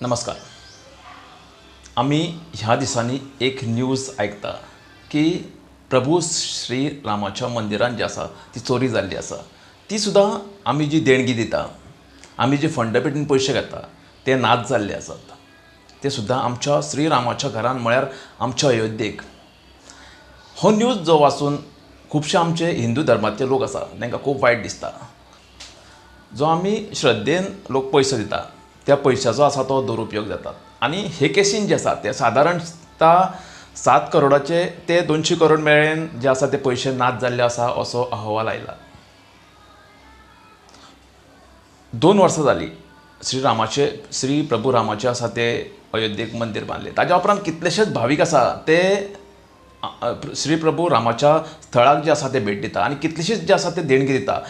नमस्कार. आमी ह्या दिसांनी एक न्यूज आयकता की प्रभू श्री रामाच्या मंदिरान जी आसा ती चोरी जाल्ली आसा. ती सुद्दां आमी जी देणगी दिता, आमी जे फंड पेटीन पयशे घेता ते नाच जाल्ले आसात. ते सुद्दां आमच्या श्री रामाच्या घरान, म्हळ्यार आमच्या अयोध्येक. हो न्यूज जो वाचून खुबशे आमचे हिंदू धर्माचे लोक आसा तांकां खूब वायट दिसता. जो आमी श्रद्धेन लोक पयसो दिता त्या पयशाचो आसा तो दुरुपयोग जाता. आनी हे केसीन जे आसा ते सादारणता 7 करोडाचे ते 200 करोड मेरेन जे आसा ते पयशे नाच जाल्ले आसा असो अहवाल आयला. 2 वर्सां जाली श्री रामाचे, श्री प्रभू रामाचे आसा ते अयोध्येक मंदीर बांदलें. ताज्या उपरांत कितलेशेच भावीक आसा ते श्री प्रभू रामाच्या स्थळाक जे आसा ते भेट दिता आनी कितलेशेच जे आसा ते देणगी दिता.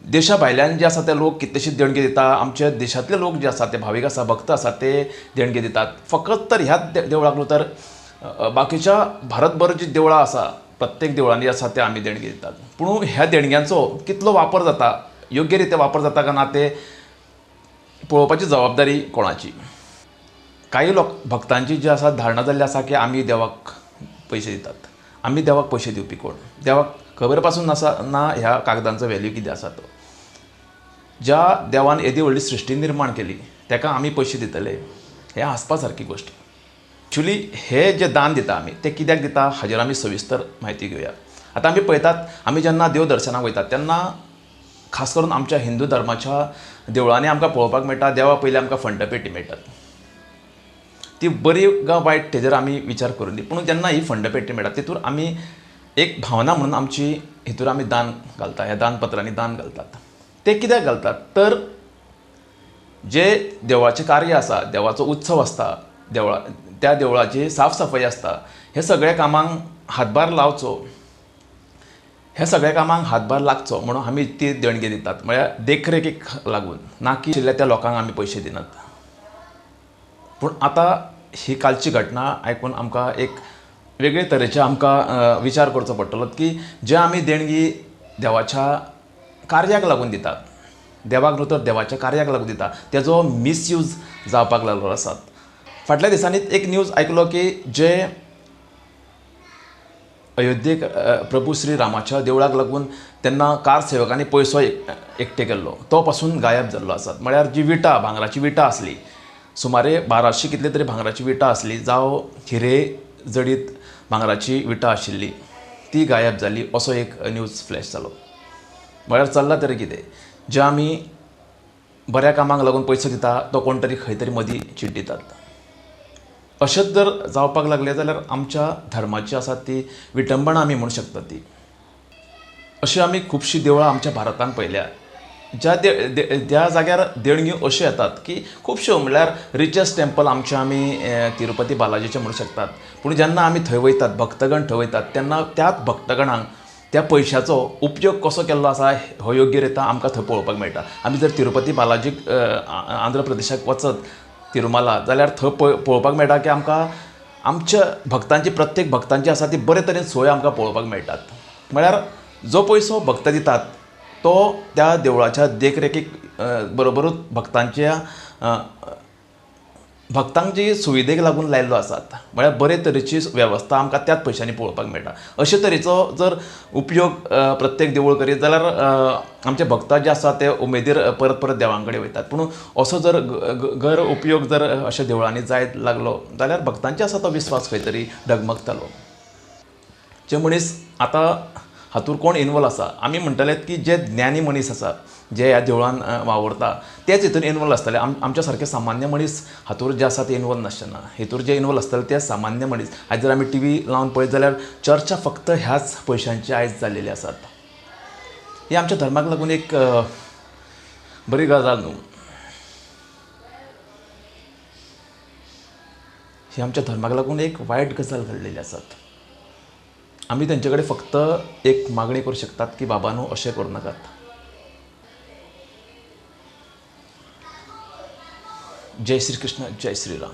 देशा भायल्यान जे आसा ते लोक कितलेशेच देणगी दिता. आमच्या देशांतले लोक जे आसा ते भावीक आसा, भक्त आसा ते देणगी दितात. फकत तर ह्याच देवळाक न्हू तर बाकीच्या भारतभर जी देवळां आसा प्रत्येक देवळांनी आसा ते आमी देणगी दितात. पूण ह्या देणग्यांचो कितलो वापर जाता, योग्य रित्या वापर जाता काय ना ते पळोवपाची जबाबदारी कोणाची. काही लोक भक्तांची जी आसा धारणा जाल्ली आसा की आमी देवाक पयशे दितात, आमी देवाक पयशे दिवपी कोण, देवाक खबर पासून आसा ना ह्या कागदांचो व्हॅल्यू कितें आसा तो. ज्या देवान येदी व्हडली सृश्टी निर्माण केली ताका आमी पयशे दितले हें हांसपा सारकी गोश्ट. एक्चुली हे जे दान दिता आमी ते कित्याक दिता हाजेर आमी सविस्तर म्हायती घेवया. आतां आमी पळयतात, आमी जेन्ना देव दर्शनाक वयतात तेन्ना खास करून आमच्या हिंदू धर्माच्या देवळांनी आमकां पळोवपाक मेळटा देवा पयलीं आमकां फंडपेटी मेळटात. ती बरी काय वायट तेजेर आमी विचार करून दी, पूण जेन्ना ही फंडपेटी मेळटा तितूर आमी एक भावना म्हणून आमची हितूर आमी दान घालता, ह्या दानपत्रांनी दान घालतात. ते कित्याक घालतात तर जे देवळाचें कार्य आसा, देवाचो उत्सव आसता, देवळा त्या देवळाची साफ सफाई आसता, हे सगळ्या कामांक हातभार लावचो, ह्या सगळ्या कामांक हातभार लागचो म्हणून आमी ती देणगी दितात. म्हळ्यार देखरेखीक लागून, ना की आशिल्ल्या त्या लोकांक आमी पयशे दिनात. पूण आतां ही कालची घटना आयकून आमकां एक वेगळे तरेचे आमकां विचार करचो पडटलो की जे आमी देणगी देवाच्या कार्याक लागून दितात, देवाक न्हू तर देवाच्या कार्याक लागून दिता, तेजो मिसयूज जावपाक लागलो आसात. फाटल्या दिसांनी एक न्यूज आयकलो की जे अयोध्येक प्रभू श्री रामाच्या देवळाक लागून तेन्ना कार सेवकांनी पयसो एकटे केल्लो तो पासून गायब जाल्लो आसात. म्हळ्यार जी विटा, भांगराची विटा आसली, सुमारे 1200 कितले तरी भांगराची विटा आसली, जावं हिरे जडीत भांगराची विटा आशिल्ली, ती गायब जाली असो एक न्यूज फ्लॅश जालो. म्हळ्यार चल्ला तरी कितें, जे आमी बऱ्या कामाक लागून पयसो दिता तो कोण तरी खंय तरी मदीं चिड्डितात. अशेंच जर जावपाक लागलें जाल्यार आमच्या धर्माची आसा ती विटंबणा आमी म्हणू शकता ती. अशी आमी खुबशीं देवळां आमच्या भारतान पळयल्या ज्या ज्या जाग्यार देणग्यो अश्यो येतात की खुबश्यो, म्हळ्यार रिचेस्ट टेम्पल आमचें आमी तिरुपती बालाजीचें म्हणू शकतात. पूण जेन्ना आमी थंय वयतात, भक्तगण थंय वयतात तेन्ना त्याच भक्तगणांक त्या पयशाचो उपयोग कसो केल्लो आसा हो योग्य रित्या आमकां थंय पळोवपाक मेळटा. आमी जर तिरुपती बालाजीक आंध्र प्रदेशाक वचत तिरुमाला जाल्यार थंय पळोवपाक मेळटा की आमकां आमच्या भक्तांची, प्रत्येक भक्तांची आसा ती बरे तरेन सोय आमकां पळोवपाक मेळटात. म्हळ्यार जो पयसो भक्त दितात तो त्या देवळाच्या देखरेखीक बरोबरूच भक्तांच्या भक्तांक जी सुविधेक लागून लायिल्लो आसात. म्हळ्यार बरे तरेची वेवस्था आमकां त्याच पयशांनी पळोवपाक मेळटा. अशे तरेचो जर उपयोग प्रत्येक देवूळ करीत जाल्यार आमचे भक्त जे आसा ते उमेदीर परत परत देवां कडेन वयतात. पूण असो जर गैर उपयोग जर अशा देवळांनी जायत लागलो जाल्यार भक्तांचे आसा तो विस्वास खंय तरी डगमगतलो. जे मनीस आतां हातूंत कोण इनवॉल्व आसा, आमी म्हणटले की जे ज्ञानी मनीस आसा, जे ह्या देवळान वावुरता तेच हितून इनवॉल्व आसतले. आमच्या सारके सामान्य मनीस हातूर जे आसा ते इनवॉल्व नासचे ना. हितूर जे इनवॉल्व आसतले ते सामान्य मनीस. आयज जर आमी टीव्ही लावन पळयत जाल्यार चर्चा फक्त ह्याच पयशांची आयज जाल्लेली आसात. ही आमच्या धर्माक लागून एक बरी गजाल न्हू, ही आमच्या धर्माक लागून एक वायट गजाल घडलेली आसात. आमी तेंचे कडेन फक्त एक मागणी करूं शकतात की बाबानो अशें करूं नाकात. जय श्री कृष्ण, जय श्री राम.